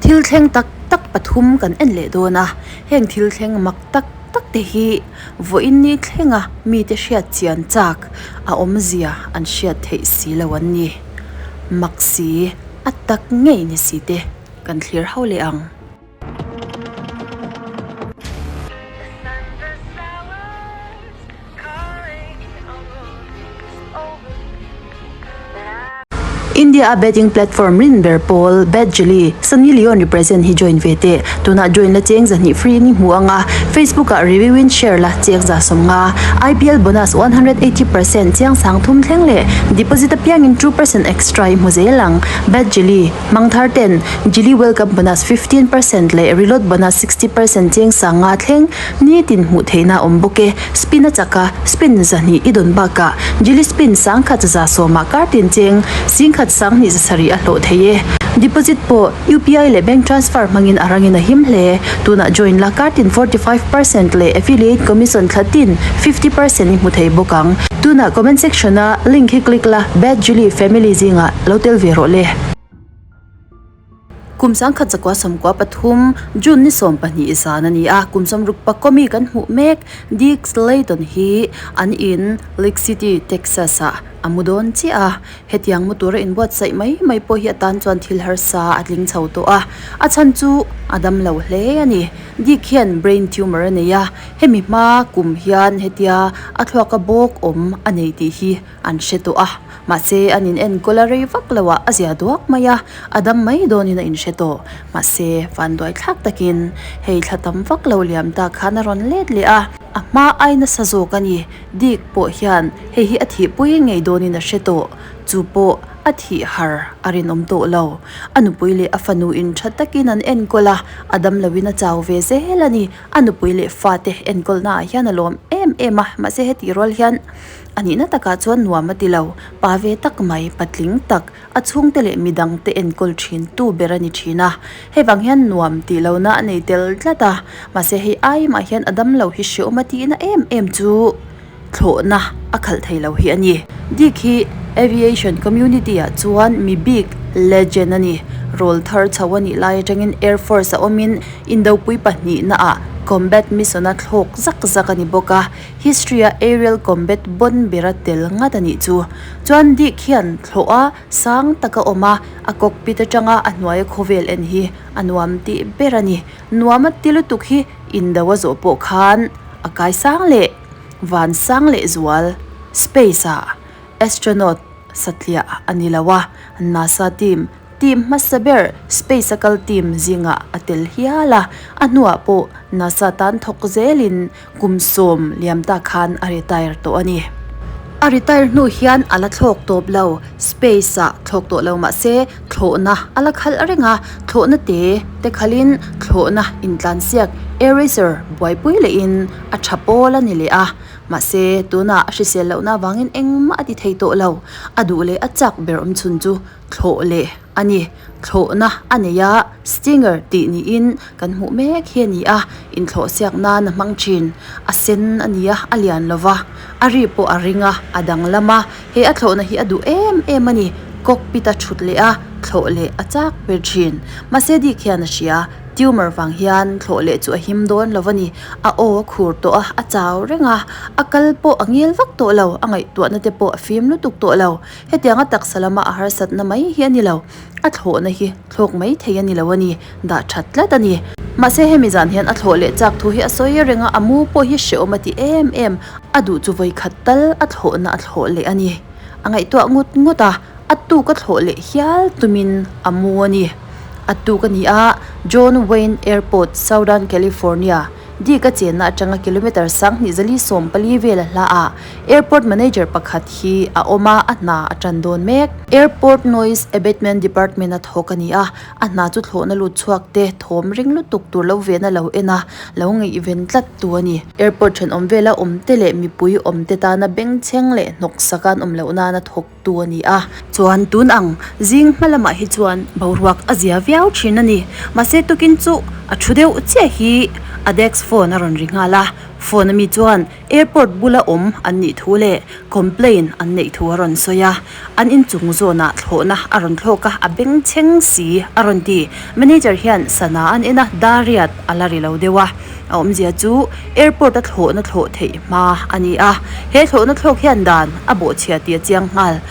Thil thleng tak tak pathum kan en leh dawn a, heng thil thleng mak tak tak te hi vawiin ni thlenga mite hriat chian chak a awmzia an hriat theih si lo an ni. Mak si, a tak ngei ni si te kan thlir ho leh ang. India a betting platform rin ber pawl BetJelly, Sunny Leone represent hi join ve teh. Tunah join la cheng zahnih free in i hmu ang a, Facebook ah review in share la cheng za 50. IPL bonus 180% chiang sang thum thleng leh deposit apiangin 2% extra i hmu zel ang. BetJelly. Hmang thar ten Jilly Welcome Bonus 15% leh Reload Bonus 60% cheng sanga thleng nitin hmuh theihna a awm bawk e. Spin a chak a, spin zahnih i dawn bakah Jilly Spin sangkhat za sawmah kar tin cheng singkhat sanghnih za sarih a hlawh thei e. Deposit pawh UPI leh bank transfer hmangin a rangin a him hle. Tunah join la kar tin 45% leh affiliate commission thla tin 50% i hmu thei bawk ang. Tunah comment section a link hi click la Bad Jilly family zingah Lo tel ve rawh le. Kum sangkhat zakua 13, June ni 12 zan a ni a, kum 60 pakawmi kan hmuh mek Dick Slayton hi an in Lake City, Texas ah a mu dawn chiah a. Hetiang mu tura inbuatsaih mai mai pawh hi atan chuan thil harsa a tling chho tawh a, a chhan chu a dam lo hle a ni. Dick hian brain tumor a nei a, hemi hma kum hian hetia a thluaka bawk awm a nei tih hi An hre tawh a, mahse an in enkawl a rei vak lo ah a zia duak mai a, a dam mai dawnin a inhre tawh. Mahse, vanduai thlak takin hei thla tam vak lo liam ta khan a rawn let leh a, a hma ai nasa zawk a ni. Dick pawh hian hei hi a thihpui ngei dawnin a hre tawh, chu pawh a thih har a rinawm tawh lo. A nupui leh a fanu in tha takin an enkawl a, a dam loin a chau ve zel a ni. A nupui leh fate enkawlnaah hian a lawm em em a, mahse hetih rual hian A nihna takah chuan nuam a ti lo, pa ve tak mai, patling tak, a chhungte leh midangte enkawl thin tu ber a ni thin a. Hei vang hian nuam tih lohna a nei tel tlat a, mahse hei aimah hian a damlo hi hreawm a tihna em em chu thlawhna a khalh thei lo hi a ni. Dick hi aviation community ah chuan mi bik, legend a ni. Rawl thar chho a nih lai atangin Air Force a awmin Indopui pahnihna ah combat mission a thlawk zak zak a ni bawk a. History-a aerial combat bon bera tel ngat a nih chu. Chuan Dick hian thlawh a sang tak a awm a, a cockpit atanga a hnuaia khawvel en hi a nuam tih ber a ni. Nuam a ti lutuk hi indo a zawh pawh khan a kai sang leh van sang leh zual space-ah astronaut satliah a ni lo a, NASA team Team hmasa ber Space a kal team zingah a tel hial a, a hnuah pawh NASA tan thawk zelin kum 10 liam ta khan a retire tawh a ni. A retire hnu hian a la thlawk tawp lo, space ah thlawk tawh lo mah se thlawhna a la khalh reng a, thlawhna te te khalhin thlawhna intlansiak air racer buaipui lehin a tha pawl a ni leh a, mahse tunah a hrisel lohna avangin engmah a ti thei tawh lo, a duh leh a chak ber awmchhun chu Thlawh leh a ni. Thlawhna a nei a, stinger tih niin kan hmuh mek hi a ni a, inthlawh siak nan a hmang thin. A sen a ni a, a lian lo va, a ri pawh a ring a, a danglam a, he a thlawhna hi a duh em em a ni. Cockpit a thut leh a, thlawh leh a chak ber thin. Mahse dik hian a hria, tumor vang hian thlawh leh chu a him dawn lo a ni. A aw a khur tawh a, a chau reng a, a kal pawh a ngil vak tawh lo, a ngaihtuahna te pawh a fim lutuk tawh lo. Hetianga taksa lama a harsatna mai hi a ni lo, a thlawhna hi thlawk mai thei a ni lo a ni, dah that tlat a ni. Mahse hemi zan hian a thlawh leh chak thu hi a sawi reng a, a mu pawh hi hrehawm a ti em em, a duh chu vawi khat tal a thlawhna a thlawh leh a ni. A ngaihtuah ngut ngut a, a tuk a thlawh leh hial tumin a mu a ni. A tuk a ni a, John Wayne Airport, Southern California, Dik a chenna atanga kilometre 2440 vel a hla a, airport manager pakhat hi a awm a, a hna a tan dawn mek. Airport Noise Abatement Department a thawk a ni a, a hna chu thlawhna lut chhuak te thawm ring lutuk tur lo vena lo en a, lo ngaihven tlat tu a ni. Airport thenawm vela awm te leh mipui awm te tana bengchheng leh hnawksak an awm loh nana thawk tu a ni a. Chuan tun ang zing hma lamah hi chuan boruak a zia viau thin a ni. Mahse tukin chu a thu deuh chiah hi a desk Phone a rawn ri nghal a, phone ami chuan airport bula awm an nih thu leh complain an neih thu a rawn sawi a, an inchung zawnah thlawhna a rawn thlawk a, a bengchheng si a rawn ti. Manager hian sana an en a, dariat a la ri lo deuh a, a awmzia chu airport a thlawhna thlawh theih hma a ni a, he thlawhna thlawk hian dan a bawhchhia tih a chiang nghal.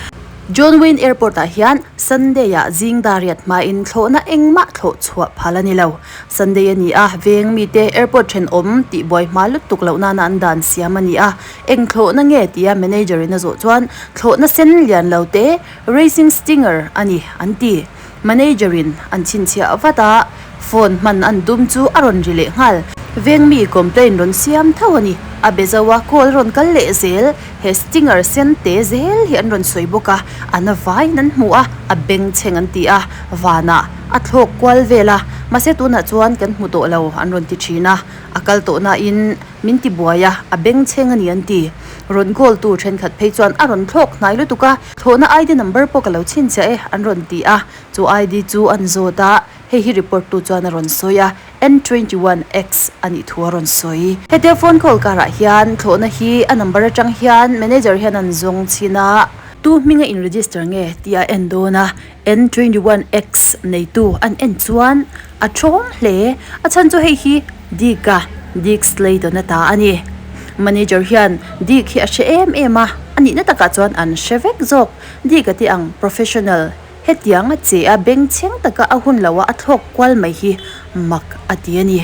John Wayne Airport ah hian Sunday ah zing dariat hmain thlawhna engmah thlawh chhuah phal a ni lo. Sunday a ni a, veng mite airport thenawm tih buai hma lutuk loh nana an dan siam a ni a. Eng thlawhna nge tia manager in a zawh chuan thlawhna sen lian lo te Racing Stinger a ni an ti. Manager in an chhinchhiah vat a, phone hman an tum chu a rawn ri leh nghal. Veng mi complain rawn siam tho a ni. A be zo a, call rawn kal leh zel. He Stinger sen te zel hi an rawn sawi bawk a, an a vaiin an hmu a, a bengchheng an ti a, vanah a thlawk kual vel a, mahse tunah chuan kan hmu tawh lo an rawn ti thin a, a kal tawh nain min ti buai a, a bengchheng a ni an ti. Rawn call tu thenkhat phei chuan a rawn thlawk hnai lutuk a, thlawhna ID number pawh ka lo chhinchhiah e an rawn ti a, chu ID chu an zawt a, hei hi report tu chuan a rawn sawi a. N 21 X a nih thu a rawn sawi. Hetia phone call karah hian thlawhna hi a number atang hian manager hian an zawng chhin a, tu hminga in register nge tih a en dawn a, N 21 X neitu an en chuan a thawng hle. A chhan chu hei hi Dick a, Dick Slayton a ta a ni. Manager hian Dick hi a hre em em a, a nihna takah chuan an hre vek zawk. Dick a ti ang professional. Hetiang a che a, bengchheng taka a hun loh a a thlawk kual mai hi mak a ti a ni.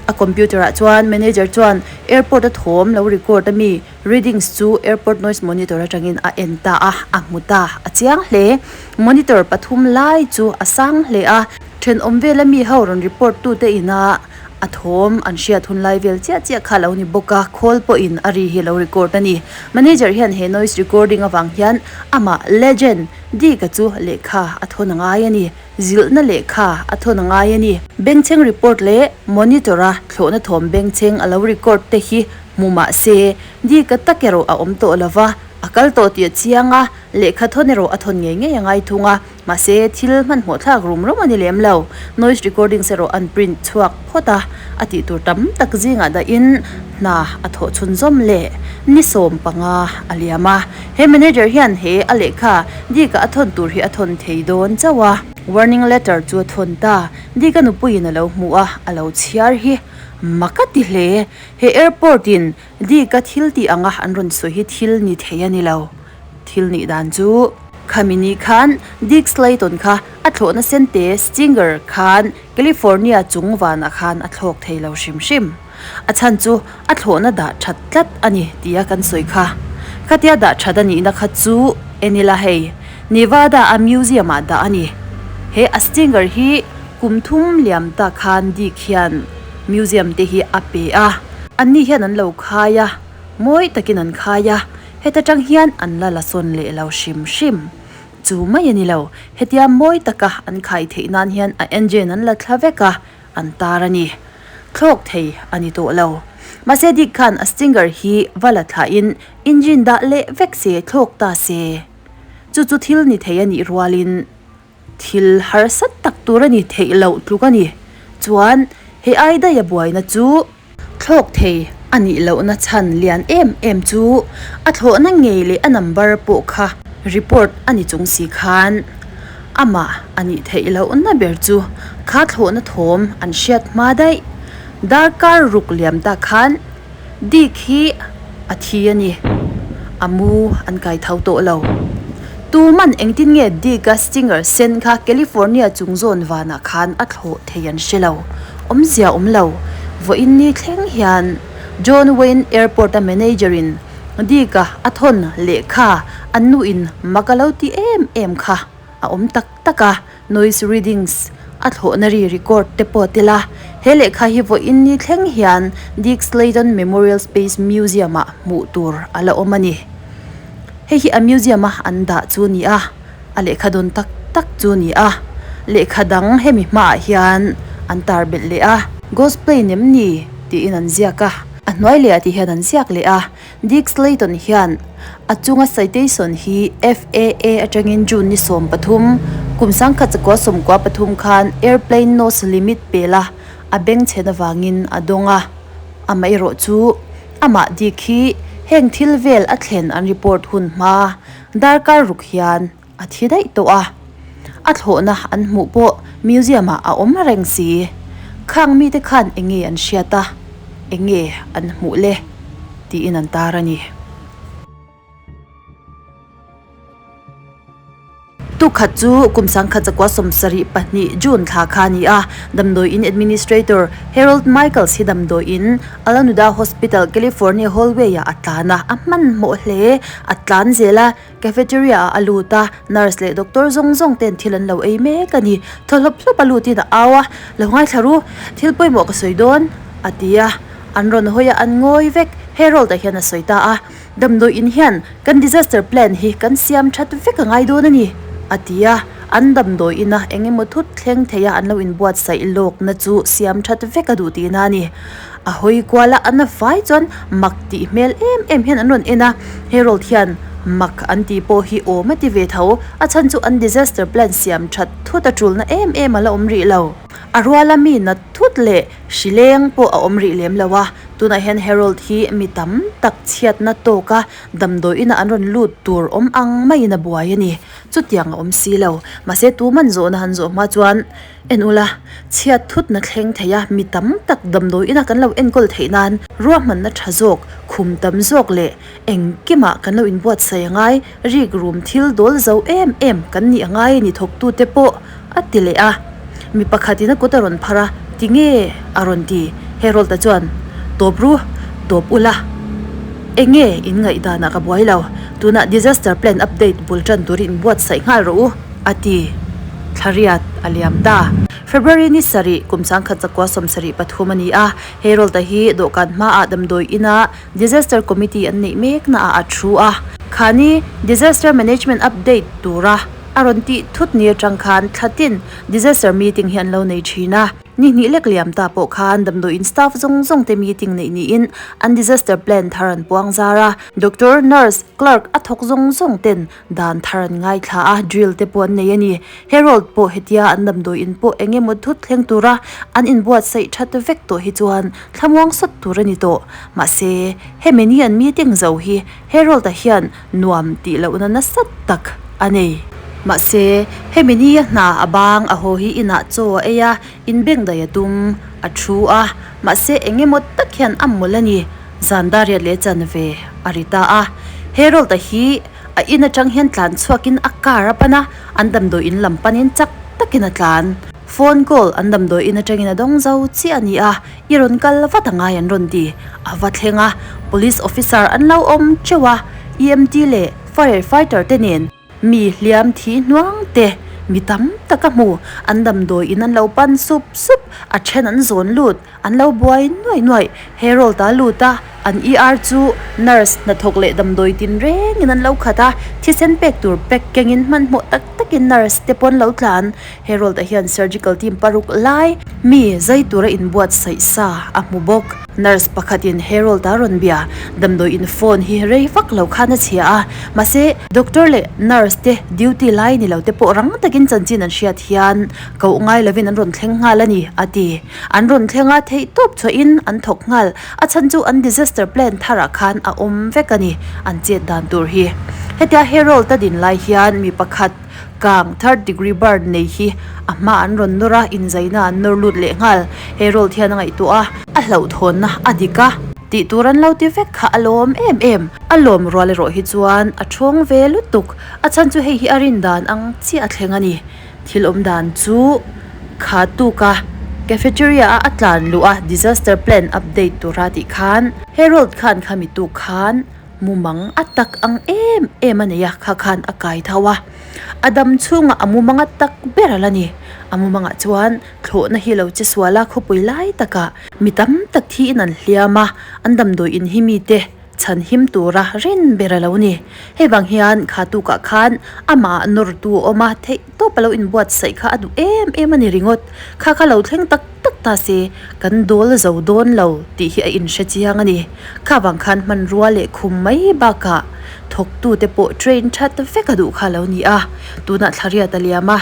A computer ah chuan manager chuan airport a thawm lo record a mi readings chu airport noise monitor atangin a en ta a, a hmu ta a chiang hle. Monitor pathum lai chu a sang hle a, thenawm vela mi ho rawn report tute ina a thawm an hriat hun lai vel chiah chiah kha a lo ni bawk a, khawl pawhin a ri hi a lo record a ni. Manager hian he noise recording avang hian amah legend Dika chu lehkha a thawn a ngai a ni. Zilhna lehkha a thawn a ngai a ni. Bengchheng report leh monitor a thlawhna thawm bengchheng a lo record te hi hmu mah se, Dika tak erawh a awm tawh lo va, a kal tawh tih a chiang a, lehkha thawn erawh a thawn ngei ngei a ngai thung a, mahse thil hmanhmawh thlak rum rum a ni lem lo. Noise recordings erawh an print chhuak phawt a, a tih tur tam tak zingah dahin hna a thawh chhunzawm leh ni 15 a liam a. He manager hian he a lehkha Dick-a a thawn tur hi a thawn thei dawn chauh a. Warning letter chu a thawn ta. Dick-a nupuiin a lo hmu a, a lo chhiar hi mak a ti hle. He airport in Dick-a thil tih anga an rawn sawi hi thil ni thei a ni lo. Thil nih dan chu khami ni khan Dick Slayton kha a thlawhna sente Stinger khan California chung vanah khan a thlawk thei lo hrim hrim. A chhan chu a thlawhna dah that tlat a ni tia kan sawi kha. Khatia dah that a nihna kha chu en ila hei, Nevada a museum ah dah a ni. He a stinger hi kum thum liam ta khan Dick hian museum te hi a pe a. Anni hian an lo khai a, mawi takin an khai a, heta tang hian an la la sawn leh lo hrim hrim. Chu mai a ni lo, hetia mawi taka an khai theih nan hian a engine an la thla vek a, an tar a ni. Thlawk thei a ni tawh lo. Mahse Dick khan a Stinger hi va la thlahin engine dah leh vek se thlawk ta se. Chu chu thil ni thei a nih rualin thil harsa tak tur a ni theih loh tluk a ni. Chuan he ai daih a buaina chu Thlawk thei a nih lohna chhan lian em em chu a thlawhna ngei leh a number pawh kha report a ni chung si khan amah a nih theih lohna ber chu kha thlawhna thawm an hriat hma daih. Darkar ruk liam ta khan Dick hi a thi a ni. A mu an kai tho tawh lo. Tuman engtin nge Dick-a Stinger sen kha California chung zawn vanah khan a thlawh thei an hre lo. Awmzia awm lo. Vawiin ni thleng hian John Wayne Airport-a manager-in Dick-a a thawn lehkha an nuin mak a lo ti em em kha a awm tak tak a, noise readings a thlawhna ri record te pawh tel a. He lehkha hi vawiin ni thleng hian Dick Slayton Memorial Space Museum-ah hmuh tur a la awm a ni. Hei hi a museum a an dah chu a ni a, a lehkha dawn tak tak chu a ni a, lehkha dang hemi hmaah hian an tar belh leh a. Ghost plane em ni? tiin an ziak a, a hnuai leh ah ti hian an ziak leh a. Dick Slayton hian a chunga citation hi FAA atangin June ni 13, kum 1993 khan airplane nose limit pela a bengchhen avangin a dawng a. Amaherawhchu, amah dik hi heng thil vel a thlen an report hun hma darkar ruk hian a thi daih tawh a. A thlawhna an hmuh pawh museum ah a awm reng si. Khang mite khan enge an hriat a, enge an hmuh le? tiin an tar a ni. Tukhat chu kum 1972 June thla kha a ni a, damdawi in administrator Harold Michaels hi damdawi in Alanuda Hospital, California hallway ah a tlan a, a hmanhmawh hle. A tlan zel a, cafeteria ah a lut a, nurse leh doctor zawng zawng ten thil an lo ei mek a ni. Thaw hlawp hlawp a lutin a au a, Lo ngaithla ru, thil pawimawh ka sawi dawn, a ti a. An rawn hawi a, an ngawi vek. Harold-a hian a sawi ta a. Damdawi in hian kan disaster plan hi kan siam that vek a ngai dawn a ni, a ti a. An damdawi ina eng emaw thut thleng theia an lo inbuatsaih lawkna chu siam that vek a duh tihna a ni. A hawi kual a, an vai chuan mak tih hmel em em hian an rawn en a. Harold hian mak an tih pawh hi awm a ti ve tho, a chhan chu an disaster plan siam that thut a tulna em em a la awm rih lo. A ruala mi nat thut leh hri leng pawh a awm rih lem lo a, tunah hian Harold hi mi tam tak chhiatna tawka damdawi inah an rawn lut tur awm ang maiin a buai a ni. Chutiang a awm si lo. Mahse tuman zawhna han zawh hma chuan en ula, chhiat thutna thleng thei a, mi tam tak damdawi inah kan lo enkawl theih nan ruahmanna tha zawk, khum tam zawk leh engkimah kan lo inbuatsaih a ngai, rik rum thil dawl zo em em kan nih a ngai a ni thawktute pawh a ti leh a. Mi pakhatin a kut a rawn phar a, Tinge? a rawn ti. Harold-a chuan, Tawp ru, tawp ula. Enge in ngaihdanah ka buai lo. Tunah disaster plan update bul tan turin inbuatsaih nghal rawh u, a ti. Thlariat a liam ta. February ni sarih, kum 1973 a ni a. Harold-a hi dawhkan hmaah damdawi ina Disaster Committee an neih mek naah a thu a. Khani Disaster Management Update tura a rawn tih thut ni atang khan thlatin Disaster Meeting hi an lo nei thin a. Ni hnih lek liam ta pawh khan damdawiin staff zawng zawng te meeting neih niin an disaster plan thar an puang zar a. Doctor, nurse, clerk a thawk zawng zawng ten dan thar an ngaithla a, drill te pawh an nei a ni. Harold pawh hetia an damdawiin pawh eng emaw thut thleng tura an inbuatsaih that vek tawh hi chuan thlamuang sawt tur a ni tawh. Mahse, hemi ni an meeting zo hi Harold-a hian nuam tih lohna nasa tak a nei. Mahse, hemi ni a hna a bang a haw hi inah chaw a ei a, inbengdaih a tum, a thu a. Mahse, eng emaw tak hian a mawlh a ni. Zan dariat leh chanve a ri ta a. Harold-a hi a in atang hian tlan chhuakin a car a pan a, an damdawi in lam panin chak takin a tlan. Phone call an damdawi in atangin a dawng zo chiah a ni a, I rawn kal vat a ngai an rawn ti. A va thleng a, Police officer an lo awm teuh a, EMT leh Fire fighter te nen mi hliam thi hnuang te mi tam tak a hmu, an damdawi in an lo pan sup sup, a then an zawn lut. An lo buai nuaih nuaih. Harold a lut a, an ER chu nurse hnathawk leh damdawi tin rengin an lo khat a, thisen pek tur pack kengin hmanhmawh tak takin nurse te pawn lo tlan. Harold a hian surgical team paruk lai mi zai tura inbuatsaih sa a hmu bawk. Nurse pakhatin Harold a rawn bia, damdawi in phone hi rei vak lo khan a chhia a, mahse doctor leh nurse te duty lai ni lo te pawh rang takin chanchin an hriat hian koh ngai lovin an rawn thleng nghal a ni, a ti. An rawn thleng a, theihtawp chhuahin an thawk nghal. A chhan chu an disaster plan tharah khan a awm vek a ni, an chet dan tur hi. Hetia Harold a din lai hian mi pakhat kang third degree burn nei hi a hma an rawn nawr a, inzaina an nawr lut leh nghal. Harold hian a ngaihtuah a, a hlauhthawnna a dik a, tih tur an lo ti vek kha a lawm em em. A lawm rual erawh hi chuan a thawng ve lutuk. A chhan chu hei hi a rin dan ang chiah a thleng a ni. Thil awm dan chu kha tuka cafeteria a a tlan luh a disaster plan update tura tih khan Harold khan khami tuk khan mumang a tak ang em em a nei a kha khan a kai tho a a dam chhungah a mumang a tak ber a la ni a mumangah chuan thlawhna hi lo che sual a khawpui lai takah mi tam tak thiin an hliam a an damdawi in hi mite Chhan him tura rin ber a lo ni. Hei vang hian kha tukah khan amah nawrtu a awm a, theih tawp a lo inbuatsaih kha a duh em em a ni ringawt. Kha kha lo thleng tak tak ta se, kan dawl zo dawn lo tih hi a inhre chiang a ni. Kha vang khan hmanrua leh khum mai bakah thawktute pawh train that vek a duh kha a lo ni a. Tunah thlariat a liam a,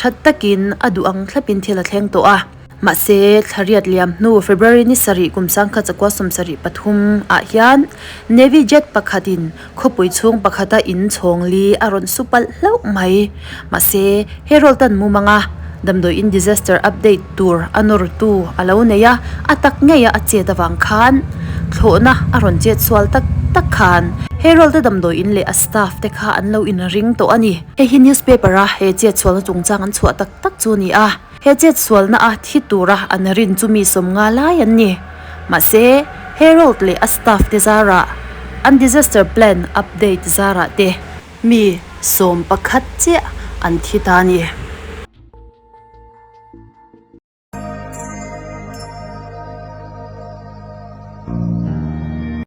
that takin a duh ang thlapin thil a thleng tawh a. Mahse, thla riat liam hnu February ni sarih kum sangkhat zakua 73 ah hian Navy jet pakhatin khawpui chhung pakhata in chhawng li a rawn su palh hlauh mai. Mahse, Harold an mumanga damdawiin disaster update tur a nawrtu a lo nei a, a tak ngeia a chet avang khan thlawhna a rawn chet sual tak tak khan Harold-a damdawiin leh a staff te kha an lo inring tawh a ni. Hei hi newspaper a he chet sualna chungchang an chhuah tak tak chu a ni a. He chet sualna a thi tura an rin chu mi 50 lai an ni. Mahse, Harold leh a staff te zarah an disaster plan update zarah te mi 11 chiah an thi ta a ni.